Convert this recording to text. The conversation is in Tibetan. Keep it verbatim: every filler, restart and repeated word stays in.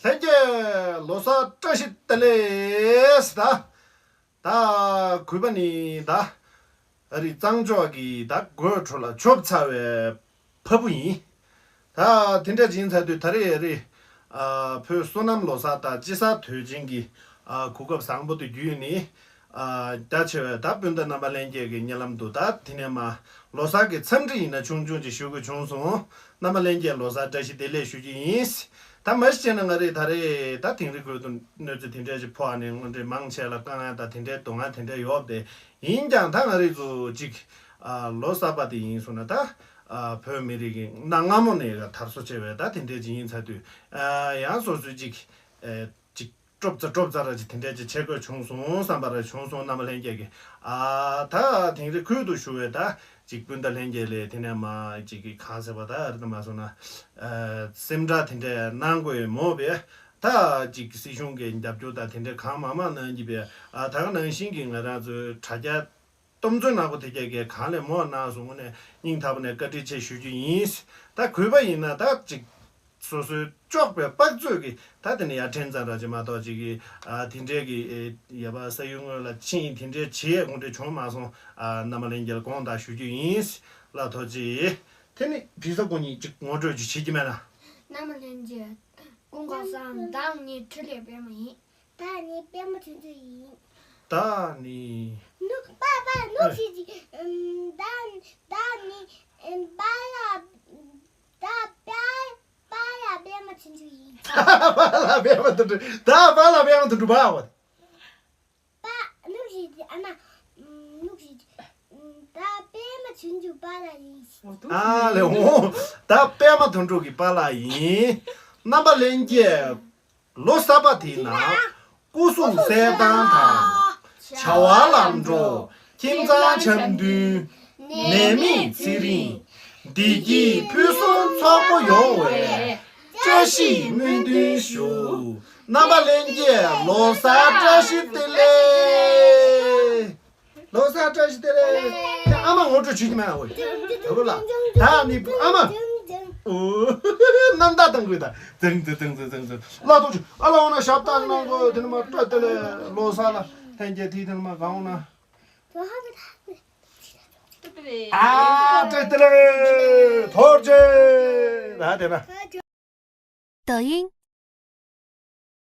ལྷན་རྒྱས་ལོ་གསར་བཀྲ་ཤིས་བདེ་ལེགས། ད་ད་གུས་པ་ནི་ད་ཨ་རི་གཙང་ཕྱོགས་ཀྱི་ད་དགོད་བྲོ་ལ་ཆོབ་ཚར་བའི་ཕ་བུ་ཡིན། ད་དེ་འདྲ་ཅིག་ཡིན་ཚར་དུས་ད་རེས་ཨ་རི་ཨ་བོད་སོ་ནམ་ལོ་གསར་དང་དཔྱིད་གསར་དུས་ཆེན་གྱི་ཨ་གོ་སྐབས་བཟང་པོ་དེ་བརྒྱུད་ནས། ཨ་རྒྱ་ཆེ་བའི་ད་སྤུན་ཟླ་རྣམ་པ་ལྷན་རྒྱས་ཀྱི་སྙན་ལམ་དུ་ད་དེ་ནས་མ་ལོ་གསར་གྱི་འཚམས་འདྲི་ཡིན་ན་ཆུང་ཆུང་ཅིག་ཞུ་དགོས་བྱུང་སོང་། རྣམ་པ་ལྷན་རྒྱས་ལོ་གསར་བཀྲ་ཤིས་བདེ་ལེགས་ཞུ་རྒྱུ་ཡིན། ད་མ་གཞི་བྱས་ན་ང་རེ་ད་རེས་ད་དིང་རི་ཁུལ་དུ་གནོད་འཚེ་དེ་འདྲས་ཅིག་ཕོག་ནས་དངོས་འབྲེལ་མང་ཆེ་ལ་དཀའ་ངལ་ད་དེ་འདྲས་སྡུག་བསྔལ་དེ་འདྲས་ཡོད་པས། ཡིན་ཀྱང་ད་ང་རེ་ཚོ་ཅིག་ཨ་ལོ་གསར་པ་དེ་ཡིན་སོང་ན་ད་ཨ་བོད་མི་རིགས་ཀྱི་གནའ་སྔ་མོ་ནས་དར་སྲོལ་ཆེ་བའི་ད་དེ་འདྲས་ཅིག་ཡིན་ཚར་དུས་ཨ་ཡང་སོ་སོའི་ཅིག་ཨེ་ཅིག་སྤྲོ་ཙ་སྤྲོ་ཙ་ར་ཅིག་དེ་འདྲས་ཅིག་བྱེད་དགོས་བྱུང་སོང་བསམ་པ་ར་བྱུང་སོང་། རྣམ་པ་ལྷན་རྒྱས་ཀྱིས་ཨ་ད་དིང་རི་ཁུལ་དུ་བཞུགས་པའི་ད་ཅིག་སྤུན་ཟླ་ལྷན་རྒྱས་ལས་དེ་ནས་མ་ཅིག་གི་གང་ཟེར་བ་ད་རེད་ད་མ་སོང་ན་ཨ་སེམས་ཁྲལ་དེ་འདྲས་གནང་དགོས་མོ་བས། ད་ཅིག་སྲིད་གཞུང་གི་རྒྱབ་སྐྱོར་དང་དེ་འདྲས་གང་མང་མང་གནང་གི་བས། ཨ་ད་ག་ནང་བཞིན་གྱི་ང་རང་ཚོའི་དྲ་རྒྱ་སྟོབས་མཚོན་ནག་པོ་དེ་གས་གས་གང་ལས་མོ་གནང་སོང་ནས་སྙིང་ཐག་པ་ནས་བཀའ་དྲིན་ཆེ་ཞུ་རྒྱུ་ཡིན། ད་གུས་པ་ཡིན་ན་ད་ཅིག་སོ་སོའི་ལྕོགས་པའི་དཔག་ཚོད་ཀྱིས་ད་དེ་ནས་ཡར་དྲན་ཙམ་ར་ཅིག་མ་གཏོགས་ཅིག་གིས་ཨ་དེ་འདྲས་ཀྱི་ཨེ་ཡ་པ་ས་ཡུལ་དངོས་ལ་ཕྱིན་དེ་འདྲས་བྱེད་དགོངས་འགྲེལ་བྱུང་མ་སོང་། ཨ་རྣམ་པ་ལྷན་རྒྱས་ལ་དགོངས་དག་ཞུ་རྒྱུ་ཡིན། ལ་ཐོག་ཅིག་དེ་ནི་བྲིས་ས་ཀུན་ཉིད་ཅིག་ངོ་སྤྲོད་ཅིག་བྱེད་ཀྱི་མེད་ན། རྣམ་པ་ལྷན་རྒྱས། ཀུན་དགའ་བཟང་། བདག་ནི་འཕྲིན་ལས་པད་མ་ཡིན། བདག་ནི་པད་མ་དོན་གྲུབ་ཡིན། བདག་ནི། ནུབ་པ་པ་ནུབ་ཞིག་ཅིག་ཨམ་བདག་བདག་ནི་ཨམ་པ་ལ་བདག་པ་པ་ལ་པད་མ་དོན་གྲུབ་ཡིན། པ་ལ་པད་མ་དོན་གྲུབ། བདག་པ་ལ་པད་མ་དོན་གྲུབ་པ་བ། པ་ནུབ་ཞིག་ཅིག་ཨ་མ་ནུབ་ཞིག་ཅིག་ཨམ་བདག་པད་མ་དོན་གྲུབ་པ་ལ་ཡིན། ཨ་ལེ་འོ། བདག་པད་མ་དོན་གྲུབ་ཀྱི་པ་ལ་ཡིན། རྣམ་པ་ལྷན་རྒྱས། ལོ་གསར་པ་དེའི་ནང་སྐུ་གཟུགས་གསལ་ཐང་དང་། བྱ་བ་ལམ་འགྲོ། ཁྱིམ་ཚང་འཆམ་མཐུན། ནད་མེད་ཚེ་རིང་། བདེ་སྐྱིད་ཕུན་སུམ་ཚོགས་པོ་ཡོང་བའི་བཀྲ་ཤིས་སྨོན་འདུན་ཞུ། རྣམ་པ་ལྷན་རྒྱས་ལོ་གསར་བཀྲ་ཤིས་བདེ་ལེགས། ལོ་གསར་བཀྲ་ཤིས་བདེ་ལེགས། ཨ་མ་ངོ་སྤྲོད་བྱེད་ཀྱི་མེད་ཨ་འོ། ད་བུ་ལ། ད་ནི་ཨ་མ། ཨོ། རྣམ་དག་གཏང་དགོས་ད། ཙང་ཙང་ཙང་ཙང་ཙང་། ལ་ཐུག་ཅིག་ཨ་ལ་འོ་ན་ཞབས་ཏག་གནང་དགོས། དེ་ནི་མ་སྤྲོད་དེ་ལས་ལོ་གསར་ལ་ལྷན་རྒྱས་དེ་དེ་ནི་མ་གང་འོ་ན། ཨ་སྤྲོད་དེ་ལས་ཐོར་ཅེ། ད་དེ་ན། 抖音，